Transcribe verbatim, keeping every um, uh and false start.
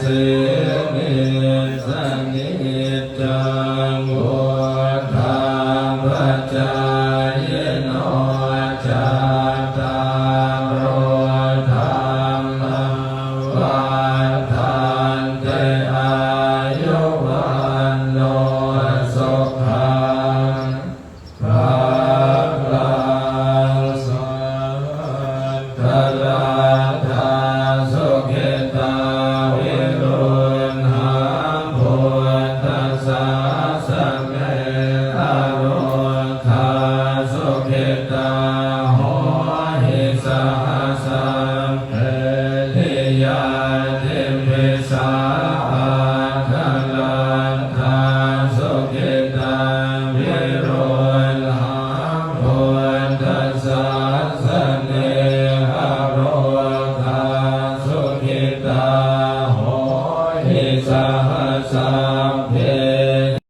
sīlissa niccaṃ vuḍḍhāpacāyino, cattāro dhammā vaḍḍhanti: āyu vaṇṇo sukhaṃ balaṃ. Sabbattha laddhā sukhitā viruḷhā buddhasāsane, arogā sukhitā hohi saha sabbehi ñātibhi. Saha atthaladdhā sukhitā viruḷhā buddhasāsane, arogā sukhitā hohi saha